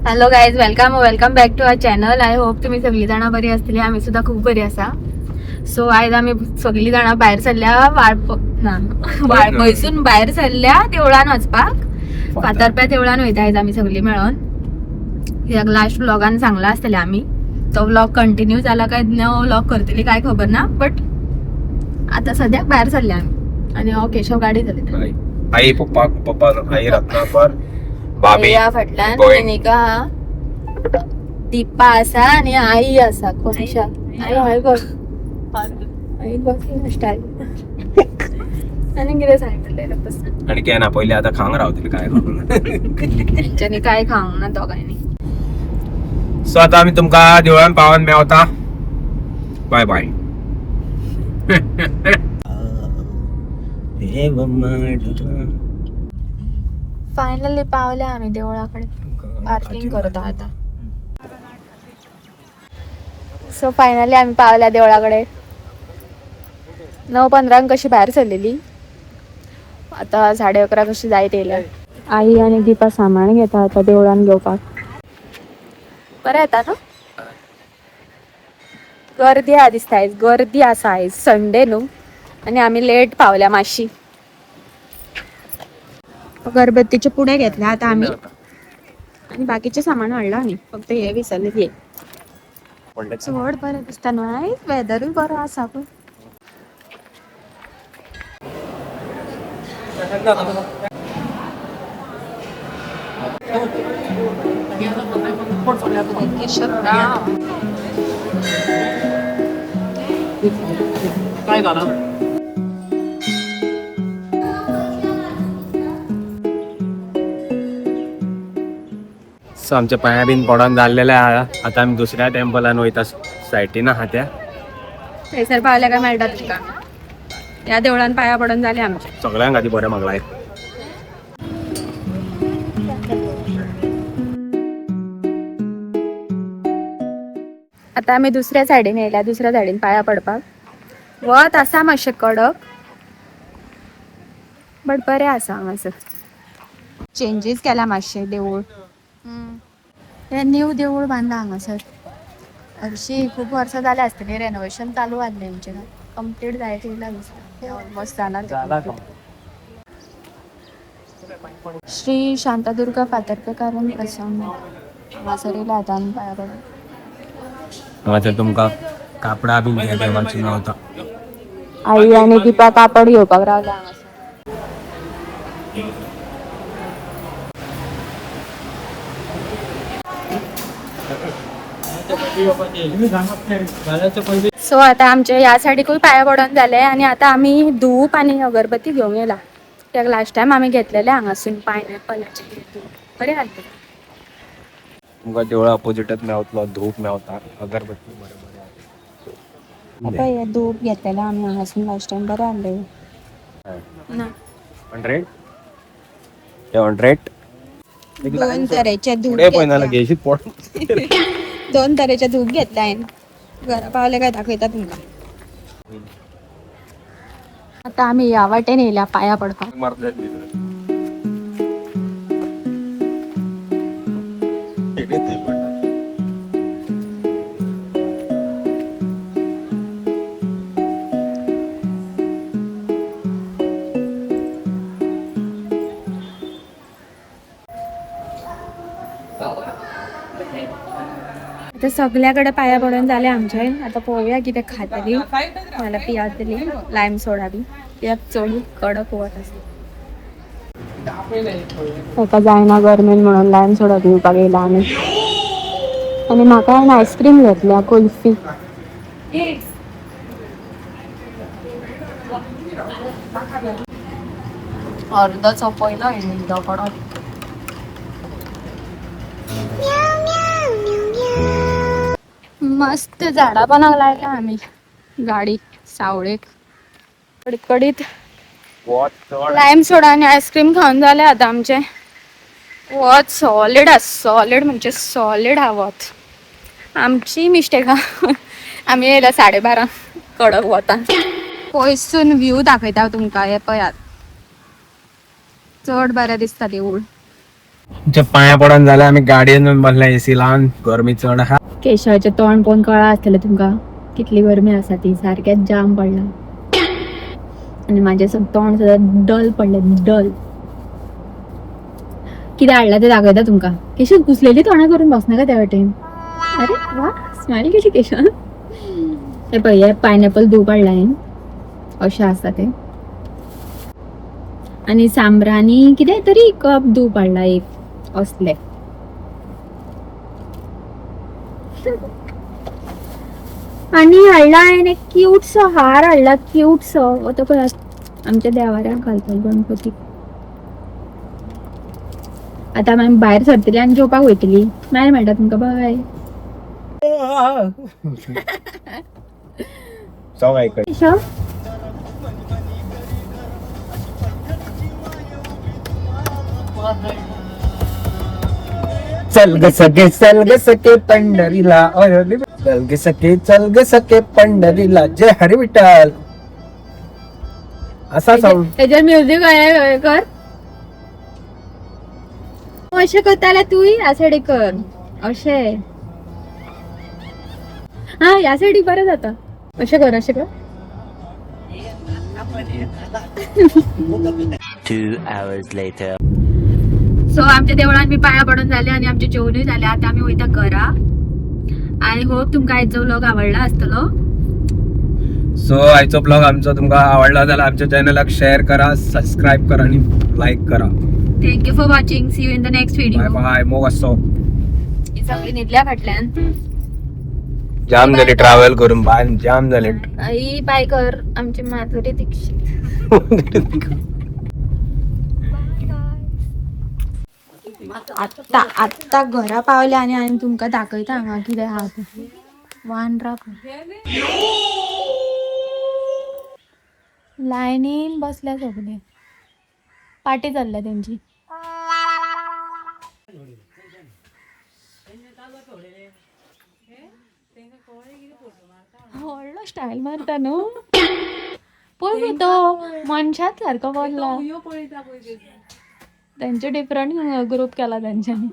Hello guys, welcome welcome back to our channel. I hope तुम्ही सगळी जाणां बरी आसतली. आमी सुद्दां खूब बरी आसा. सो आयज आमी सगळीं जाणां भायर सरल्या वाळप ना वाळपयसून भायर सरल्या देवळान वचपाक. फातर्प्या देवळान वयता आयज आमी सगळीं मेळोन. कित्याक लास्ट व्लॉगान सांगलां आसतलें आमी, तो व्लॉग कंटिन्यू जाला काय नवो व्लॉग करतली काय खबर ना, बट आता सद्याक भायर सरल्या आमी. आनी हो केशव गाडी चलयता. आई पप्पा, पप्पा आई, रत्नाकर, भाभी. या फाटल्यान भयण. मेनिका, दीपा आसा आनी आई आसा. कोणशा आई हय कर आई बस स्टायल आनी कितें सांगतलें. आणि काय ना पहिले आता खांग रावतील काय करून. तेंच्यांनी काय खावंक ना दोगांनी. सो आता आम्ही तुमका देवळान पावन मेवता. Bye bye. Finally पावले आमी देवळा कडेन. पार्किंग करता आता. सो फायनली आमी पावल्या देवळा कडेन. 9:15 कशी भायर सरलेली, आता 11:30 कशी जायत येयल्या. आई आनी दीपा सामान घेता आता देवळान घेवपाक. बरें येता न्हू. गर्दी आहा दिसता आयज. गर्दी आसा आयज, संडे न्हू आनी आमी लेट पावल्या मातशी. अगरबत्तीचे पुडे घेतले आता आमी आनी बाकीचे सामान हाडला आमी, फक्त हे विसरले हे. चड बरें दिसता न्हू आयज, वेदरूय बरो आसा पळय. सो आमच्या पाया बीन पडोन जाल्लेले आहा. आता आमी दुसऱ्या टेम्पलान वयता, सायटीन आहा त्या. थंयसर पावल्या काय मेळटा तुमकां. ह्या देवळान पाया पडून जाले आमचे. सगळ्यांक आदी बरें मागलाय. आता आमी दुसऱ्या सायडीन येयल्या, दुसऱ्या सायडीन पाया पडपाक. वत आसा मातशें कडक, बट बरें आसा हांगासर. चेंजीस केला मातशें देवूळ. हें न्यू देवूळ बांदलां हांगासर. हरशीं खूब वर्सां जालें आसतलीं, रेनोवेशन चालू आहलें तेंचें, कंप्लीट जायत येयलां दिसता, ऑलमोस्ट जाला तें. श्री शांतादुर्गा फातर्पेकार प्रसन्न, हांगासर येयला आतां आमी पाया पडून. हांगासर तुमकां कापडां बीन हे देवाची मेवता. आई आनी दीपा कापड घेवपाक रावला हांगासर. सो आता आमचे ह्या सायडीकूय पाया पडोन जाले आनी आतां आमी धूप आनी अगरबत्ती घेवंक येयला. कित्याक लास्ट टायम आमी घेतलेले हांगासून पायनएपलाचे धूप, बरें आहलें. तुमकां देवळा अपोजिटच मेवतलो, धूप मेवता, अगरबत्ती बरें बरें. पळय, हे धूप घेतलेले आमी हांगासून लास्ट टायम, बरें आहलें ना. 100 100. दोन तरेचे धूप फुडें पळयना, घेतल्या. घेशीत पोट. दोन तरेचे धूप घेतले हांवें. घरा पावले काय दाखयता तुमकां. आता आमी ह्या वाटेन येयल्या पाया पडपाक. आता सगळ्याकडे पाया पडून जाले आमचे. आता पळोवया कितें खातली, मला पियातली लायम सोडा बी, कित्याक चड कडक वत आसा. ताका जायना गरमेन म्हणून लायम सोडा पिवपाक येयला आमी. आनी म्हाका हांवें आयस्क्रीम घेतल्या, कुल्फी. अर्दो सोंपयलो न्हिदो पडोन. मस्त झाडा पानाक लायला आमी गाडी सावळेक कडकडीत. लायम सोडा आनी आयस्क्रीम खावन जालें आतां आमचें. वत सॉलीड आसा, सॉलीड म्हणजे सॉलीड आहा वत. आमची मिस्टेक आहा, आमी येयल्या 12:30 कडक वतान. पयसून व्यू दाखयता तुमकां, हे पळयात, चड बरें दिसता देवूळ. आमच्या पांया पडून जाले, आमी गाडयेन येवन बसले एसी लावन, गरमी चड आहा. केशवाचें तोंड पळोवन कळा आसतलें तुमकां कितली गरमी आसा ती, सारकेंच जाम पडला आनी म्हाजें तोंड सुद्दां डल पडलें, डल. कितें हाडलां तें दाखयता तुमकां. केशव, घुसलेली तोंडां करून बसनाका त्या वाटेन. अरे वा, स्मायल केली केशव. हे पळय, हे पायनएपल धूप हाडला हांवें, अशें आसा तें. आनी सांबरानी कितें तरी कप धूप हाडला एक असलें. आनी हाडला हांवें एक क्यूटसो हार हाडला, क्यूटसो. हो तो पळय, आमच्या देवाऱ्याक घालतलो गणपतीक. आतां आमी भायर सरतली आनी जेवपाक वयतली. मागीर मेळटा तुमकां, बाय. सॉंग ऐकय. केशव, चल ग सखे, चल ग सखे पंढरीला, चल ग सखे, चल ग सखे पंढरीला, जय हरी विठ्ठल, असा सॉंग. तेजेर म्युझिक कर. अशें करता जाल्यार तूंय ह्या सायडीक कर अशें. हा, ह्या सायडीक बरें जाता. अशें कर, अशें कर. 2 hours later. सो आमच्या देवळान बी पाया पडून जाले आनी आमचें जेवणूय जालें. आतां आमी वयता घरा. I hope तुमकां आयचो व्लॉग आवडला आसतलो. सो आयचो ब्लॉग आमचो तुमकां आवडला जाल्यार आमच्या चॅनलाक शेअर करा, सबस्क्राईब करा आणि लाईक करा. Thank you for watching, see you in the next bye. Video. Bye, मोग असो. सगळी न्हिदल्या फाटल्यान. जाम झाले ट्रॅव्हल करून, बाय, जाम झाले. आई, बाय कर. आमची माधुरी दीक्षित. आत्ता आत्ता घरा पावले आनी हांवें तुमकां दाखयता हांगा कितें आहा तें. वांड्रा लायनीन बसल्या सगळे, पाटी चल्ल्या तेंची. व्हडलो स्टायल मारता न्हू. पळय न्हू, तो मनशाच सारको बसला. तेंचे डिफरंट ग्रुप केला तेंच्यांनी.